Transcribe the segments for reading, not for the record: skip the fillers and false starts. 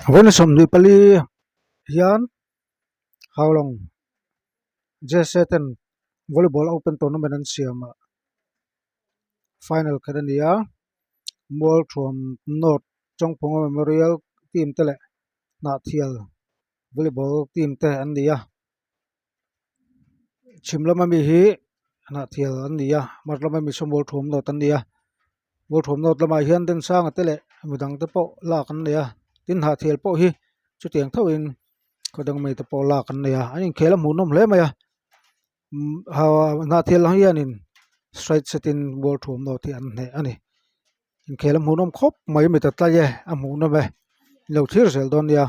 Vawiin 24 hian Haulawng J_C ten volleyball open tournament an siam a final khat a ni a Mualthuam North Chawngphunga Memorial team te leh Hnahthial volleyball team te an ni a chhim lama mi hi Hnahthial an ni a hmar lama mi saw Mualthuam North an ni a Mualthuam North lamah hian Densanga te leh midang te pawh lak an nei a tin Hnahthial pawh hi chutiang thauhin khaw dang mai te pawh lak an nei a an inkhel a hmuhnawm hle mai a Hnahthial ang hianin straight set in Mualthuam North hi an hneh a ni inkhel a hmuhnawm khawp mai mi ta tlai e a hmuhnawm e ilo thlir zel dawn nia.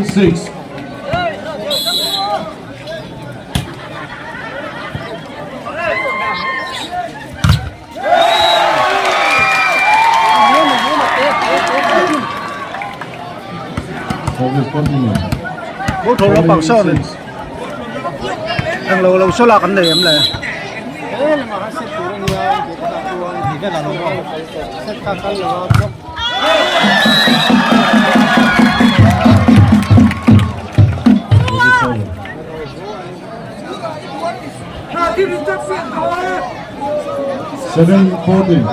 6. Bố thổ nó bằng sơn này thằng lâu lâu số là cái này em này 7:14.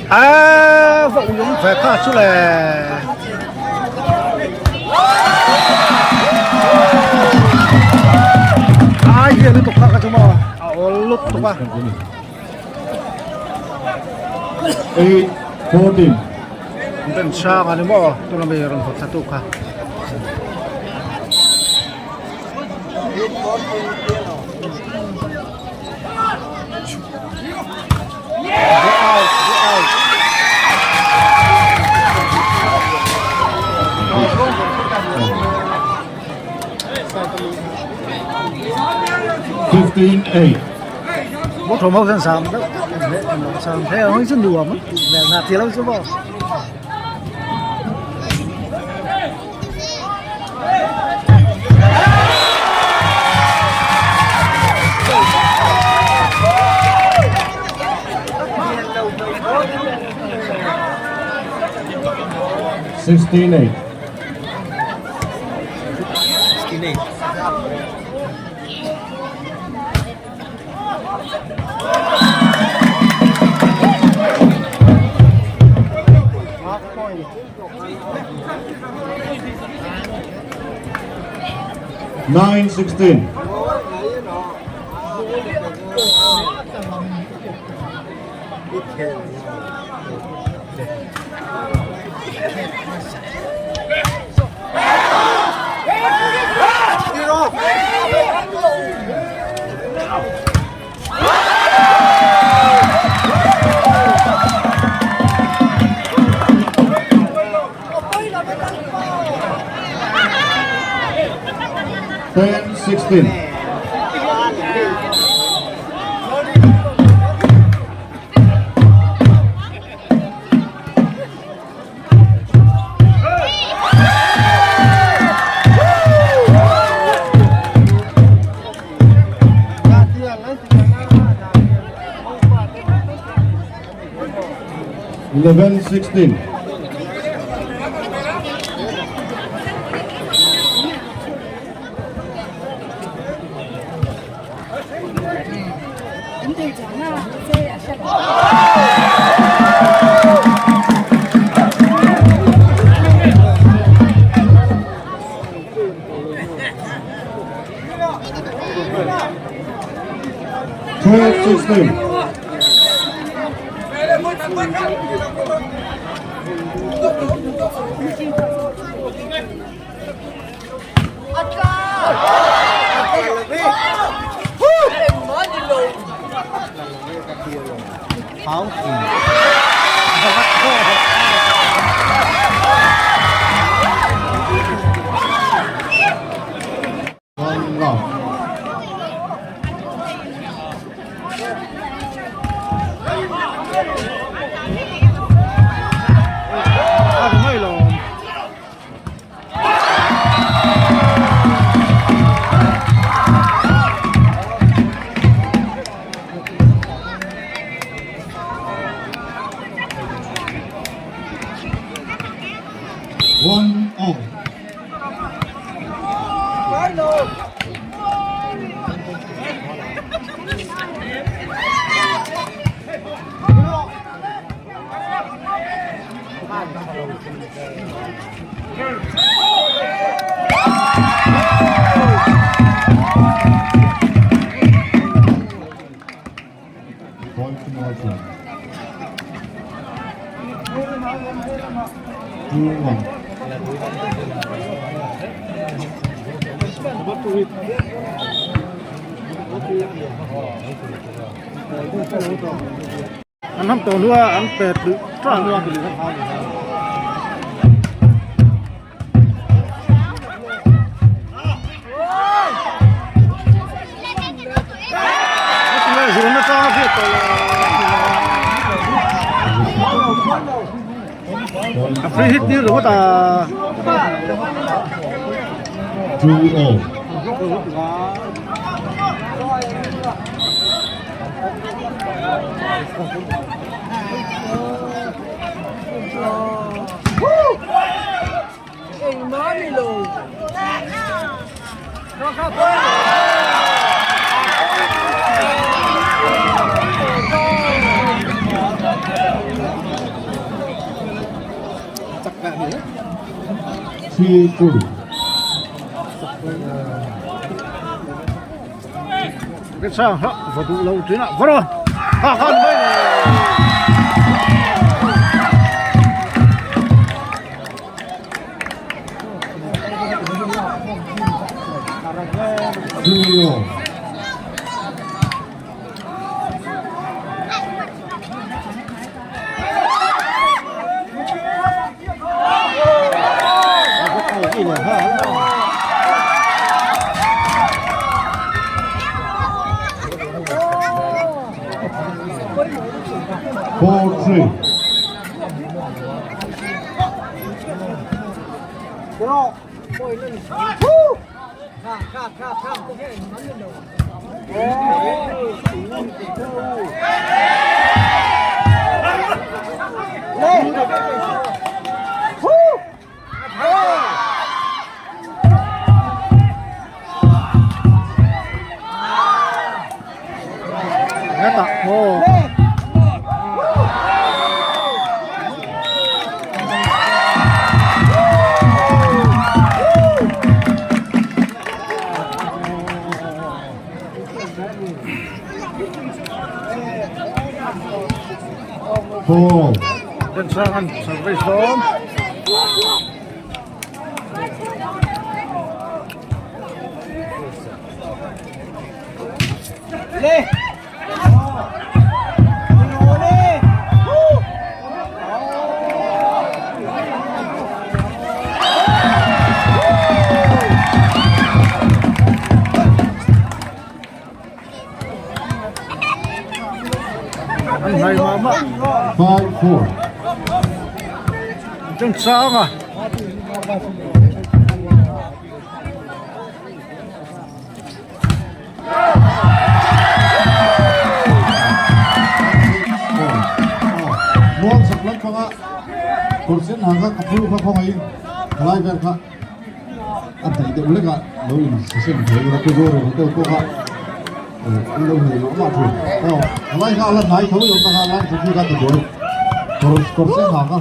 À, vọng dũng phải khá chú lè. Ai hiền liên tục khá chú mà. À, lúc tục à. 8:14. Bên sang anh mà, tôi làm gì rồi thật tục khá. 15-8. Bố thổ mẫu dân sàm đó sàm thế hơi rất đùa mà nạt thì lâu chứ bộ 16-8. 9-16. 10-16. 11-16. 16. One love. One all. Point to Northland. 2-1. An ham tawh hlua an pet duh tang. A free hit tir ringawt a. 2-0. 3-2. Cái sang hả và tụ lâu thế nào vỡ rồi ha ha đây 3-0. 4-3. Hetah maw. 4. Densang an service dawn. An hnai mah mah. 5-4. Densang a. Muang chak lampanga kawr sen ha kha ka phur kha khawngaih in thalai vel kha a hnaih deuh lek a lo in session thei ila chu zawr hotel pawh kha an lo hnaih mah mah thin aw thalai kha a la hnai tho lo kha lai chu khi kha ti buai kawr kawr sen ha kha.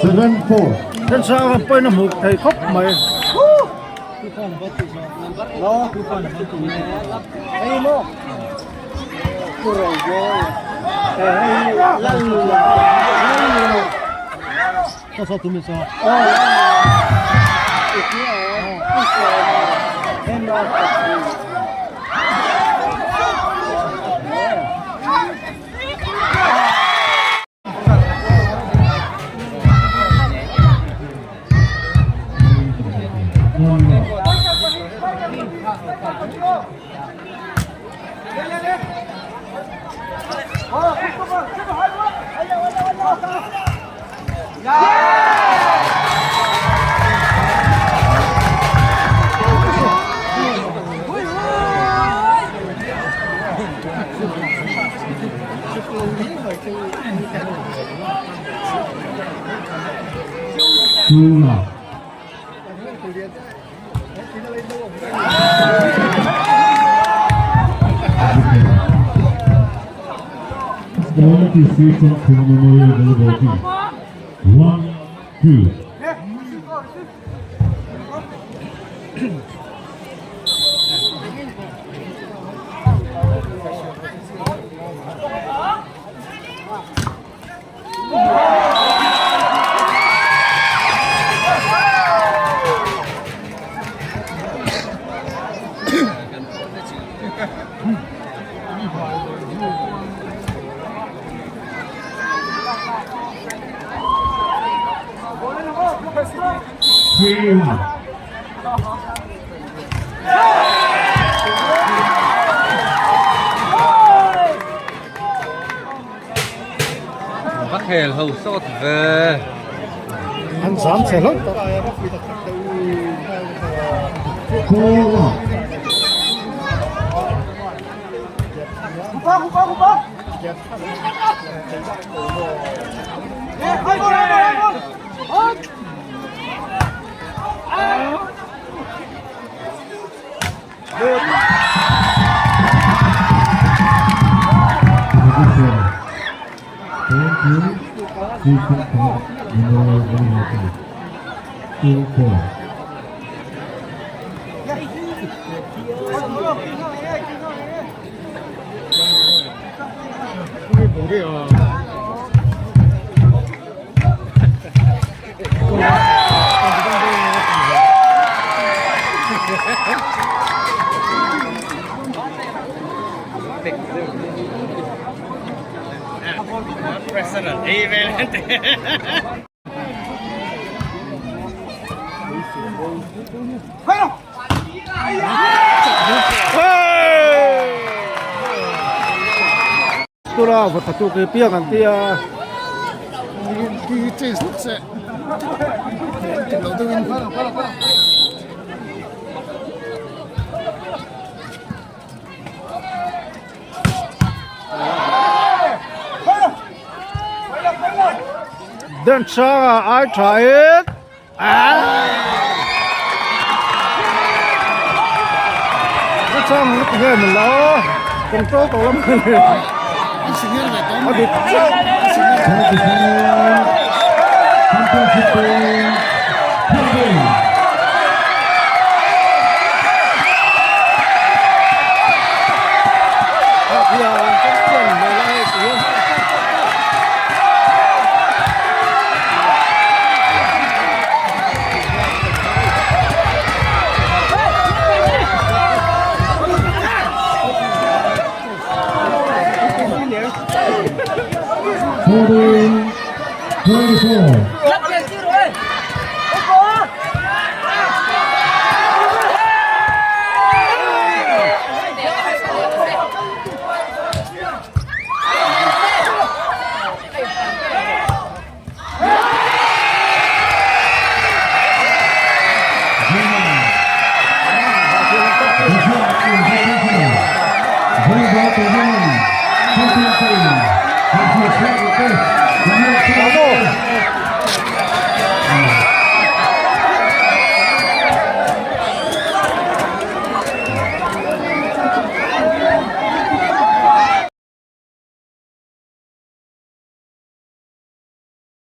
7-4. Thensang an pawhin a hmuh thei khawp mai. One, two. Three, one. Va khel ho sawt ve. An zam chhe hlauh tawh. Four, one. Thank you. Memorial Volleyball Team. 2-4. Tura va tatu ke piang an tia. Den changa ai tha in a chang lut nge min lo control tawh lam a ni a dik chiah. 24.